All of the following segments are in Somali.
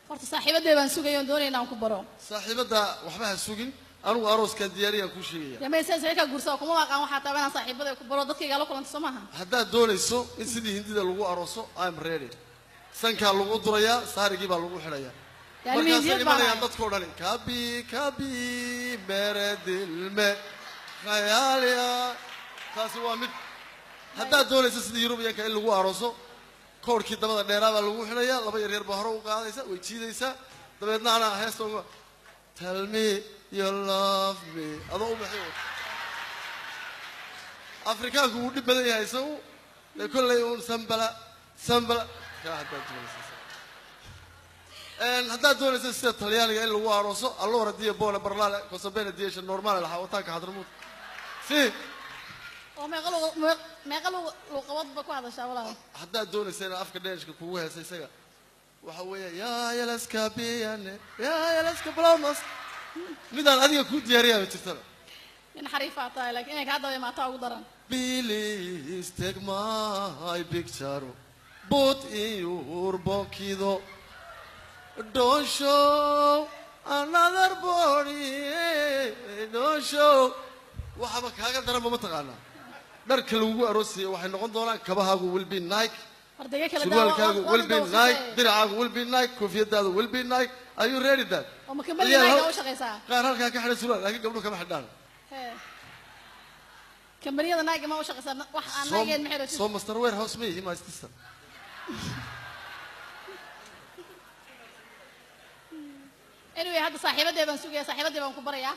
Horta saaxiibadee baan sugaya oon doonaya inaan ku baro. Saaxiibadda waxba ha sugin, anigu arooskaan diyaariyaan kuu sheegaya. Dee maysan saaxiibkaa guursada kuma aqaan, waxaa taaba inaan saaxiibadee ku baro dadkayga la kulanta soo maaha. Haddaad doonayso in sidii hindida lagu arooso, I'm ready. Sankaa lagu durayaa, saarigii baa lagu xidhayaa. Yani markaasay hindiyad baan imanayaan ahay. Dadkoo dhani kabi kabi mere dilme khayaaliya. Taasi waa mid. Haddaad doonayso sidii Yurubiyanka in lagu arooso, koorhkii dabada dheeraa baa lagu xidhayaa, laba yaryar baa hore u qaadaysa, way jiidaysaa, dabeedna anaa heesta uga tell me you love me adoo u baxay wata. Afrikaanku wuu dhib badan yahay isagu dee kolley uun sambala sambala kaa. Haddaad doonayso haddaad doonayso sida Talyaaniga in lagu arooso, allora dia buona parlare cosa bene dice normale la wataanka Xadramuut si. Oo meeqa meeqa luqadood ba ku hadashaa walaal? Haddaad doonayso inaad afka Dhanishka kugu heesa, isaga waxa weeye yaa yalaska biyane yaa yalaska blomas, midaan adiga kuu diyaariyaa ma jirtaba. Nin xariifaa tahay, laakiin inay kaa daba imaataa ugu daran. Please take my picture, put in your pocket. Don't show another body, don't show. Waxaba kaaga daranba ma taqaanaa, dharka lagugu aroosayay waxay noqon doonaan kabahaagu will be Nike, Ardayga kala daa. Surwaalkaagu will be Nike, diracaagu will be Nike, koofiyadaadu will be Nike. Are you ready that? Oo ma company Nike u shaqaysaa? Qaar halkaa ka xidhan surwaal, laakiin gabdhuhu kama xidhaan. Hee, kambaniyada Nike ma u shaqaysaa? Wax aan Nike ma xidhatid. Soo master warehouse ma yihi, my sister? Anyway, hadda saaxiibadee baan sugaya, saaxiibadee baan ku barayaa.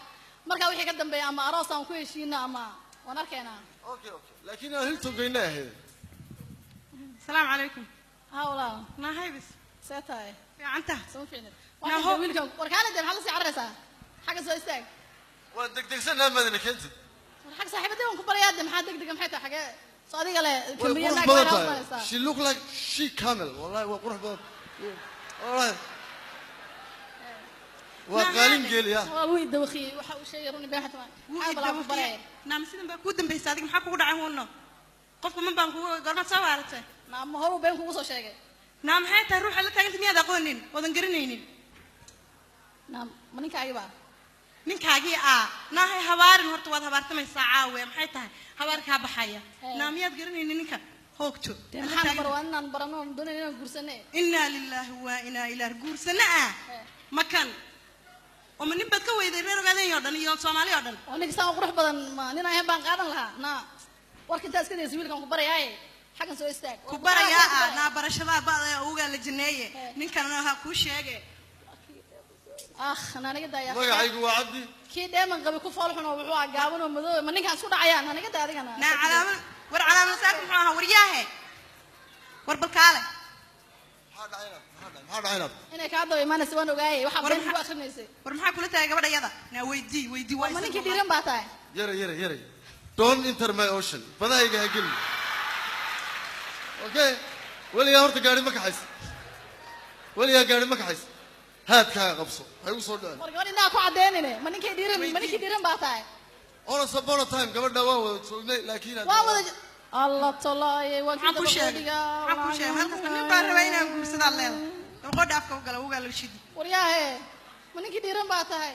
Marka wixii ka dambeeya ama aroos aan ku heshiino ama waan arkaynaa. Okay, laakiin aan Hilton geyna ahayd. السلام عليكم. Ha walaal. ناهيبس. See tahay? في عنته. Soo fiicnid. Naa waxaa wiilkan warkaana dee maxaa la sii cararaysaa? Xagga soo istaag. Waan degdegsanaa, madina keentid. War xagga saaxiibadee baan ku barayaa dee, maxaa degdega? Maxay tahay xagee soo adiga le Way kambaniya qurux Nike badan warehouse tahay. haysaa. She look like she camel. Wallahi waa qurux badan, wallahi waa qaalin geeliya. Waa wuu idawakiyey, waxa uu sheegay runi been xataa maxaa balaa ku baraya. Naam, sidan baa kuu dambaysa adiga, maxaa kugu dhacay huuno? Qofka man baan kugu gormaad soo waaratay. Naa ma horuu been kugu soo sheegay? Naa maxay tahay ruuxa la taaganta miyaad aqoonin oodan garanaynin? Naa ma ninkaagi baa? Ninkaagii aa naahay habaarin, horta waad habaartamaysaa caawe, maxay tahay habaar kaa baxaya? Ee. Naa miyaad garanaynin ninka hoogto? Dee maxaan baro? Waa inaan barano oon doonayna inaan guursane. Inaa lilaahi waa inaa ilaah guursana ah. Ee. Makan oo ma nin baad ka weyday reer Ogaadeen oo dhan iyo Soomaali oo dhan? Oo ninka saan u qurux badan ma nin ahayn baan qaadan lahaa? Naa warka intaa iska daysa, wiilkan ku barayaaye xaggan soo istaag. Ku barayaa ah, naa barashadaa ba'da ugaa la jineeye. Ee. Ninkanna ha kuu sheege. Ah, naa naga daaya. Magacaygu waa Cabdi. Kii dheeman qabay ku fool xun oo wuxuu ahaa gaaban oo madow, ma ninkaan isku dhacayaan? Ha naga daa adigana. Naa calaamad, war calaamad saaka muxuu ahaa? Waryaahe, war balkaale. Maxaa dhacay inaad maxaa dhacay, maxaa dhacay inaad Inay kaa daba imaanaysa waan ogaayay, waxaa War been kugu akrinaysay. War maxaa kula tahay gabadha yada? Naa weydii, weydii waa ma ninkii dhiiran baa tahay? Yara yara yara, don't enter my ocean, badahayga ha gelin. Okay, weligaa horta gaari ma kaxays, weligaa gaari ma kaxays, haadkaaga qabso, ha igu soo dhicin. War gabadh indhaha ku caddeynine, ma ninkii dhiiran, ma ninkii dhiiran baa tahay? Once upon a time gabadha waa wada joognay, laakiin waa wada alla tolaaye waa Maxaan kii kuu sheegay? dabaqoodhiga. Maxaan kuu sheegay? Halkaas nin baan rabaa inaan guursadaan leedahay, dabaqoodha afka u gala ugaa la shidi. Waryaahe, ma ninkii dhiiran baa tahay?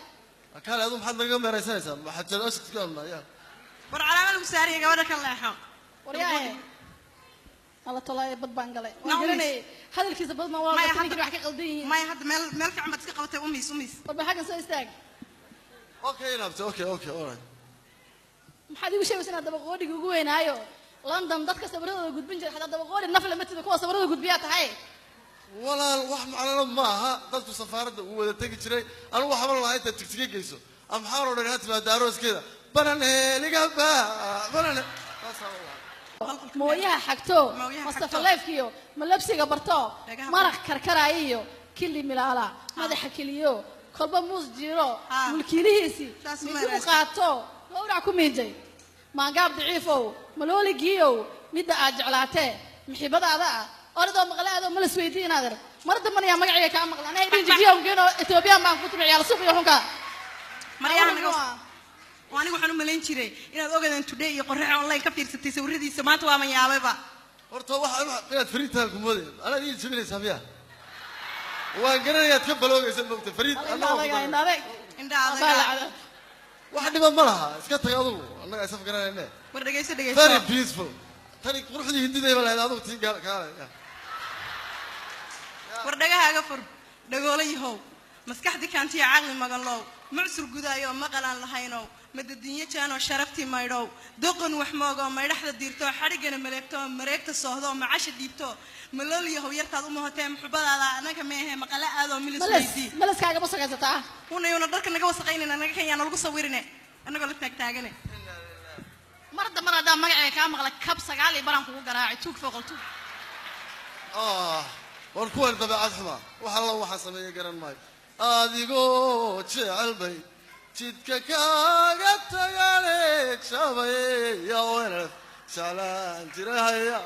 Kaale, adu maxaad naga meeraysanaysaa? Maxaad jadashka ya? War calaamad lagu saaraya gabadha ka leexo. Waryaahe, alla tolaaye, bad baan galay waan Naomi. garanayay hadalkiisa badna waa Maya, gartay hadda- ninkin wax ka qaldan yihiin. Maya, hadda meel meel fiican baad iska qabatay, umis umis. Warba xaggan soo istaag. Okay inaabte, okay okay, all right. Maxaad igu sheegaysa inaad dabaqoodhiga ugu weynaayo London dadka sawiradooda gudbin jiray? Xataa dabaqoodhi naf lama tida kuwa sawirada gudbiyaa tahay. Walaal, wax macnana ma aha, dadku safaaradda uu wada tegi jiray. Anigu waxba lahaa intaad Tigtiga geyso amxaar oo dhan ha timaada arooskeeda bananeeligaba banane saasaa walaal. Mooyaha xagto. Mooyaha xagto. Mustafaleefkiyo malabsiga barto. Dhagaha. Maraq karkaraayo iyo kili milaala madaxa keliyo kolba muus jiro. Mulkiilihiisii Saas midi u maaraysa. qaato gawrac ku miijay maangaab daciifow malooligiiyow midda aad jeclaatee muxiibadaada ah oradoo maqle adoo malas weydii inaader mar dambana yaa magacayga kaa maqla anahay dhin jijiyo geeno Etoobiyaan baan ku timi ciyaal suuq iyo xunka. Maryaha naga oo anigu waxaan u malayn jiray inaad Ogadan Today iyo Qorrax Online ka fiirsatay sawiradiisa, maanta waa man yaabayba. Horta waxa inaad fariintaan ku moodaya anaad ii jabinaysaa miya? Waan garanayaad ka baloogaysa mogta Fariid. Indha annaga adag, ku indha adag. Indha Abbaa la adaga. cadaab. Wax dhiba ma laha, iska tag adugu, annaga isaf garanayne. War dhegeyso, Very dhegeyso. peaceful. Tani quruxdii hindidayba lahayd, adugu tii gaal kaale. War dhagahaaga fur, dhagoolo yahow, maskaxdii kaantiya caqli maganlow, mucsur gudaayoo maqal aan lahaynow, madadinyo jaanoo sharaftii maydhow, doqon wax moogoo maydhaxda diirtoo, xadhiggana maleegtoo, mareegta soohdoo, macasha dhiibtoo, malool yahow, yartaad u mahotee muxubadaada annaga meehe maqala aadoo milis Malas weydii. Malaskaaga ma sokaysataa? Unayuna dharka naga wasaqaynayna, naga kan yaana lagu sawirine annagoo la taagtaagane. Mar dambana haddaan magacayga kaa maqla, kab sagaal iyo baraan kugu garaacay, tuug fooqal tuug. Ah, war kuwan dabeecad xuma, wax alla waxaan sameeye garan maayo. Adigoo jecel bay jidka kaaga tagane jabay ya wenaf jeclaan jirahaya.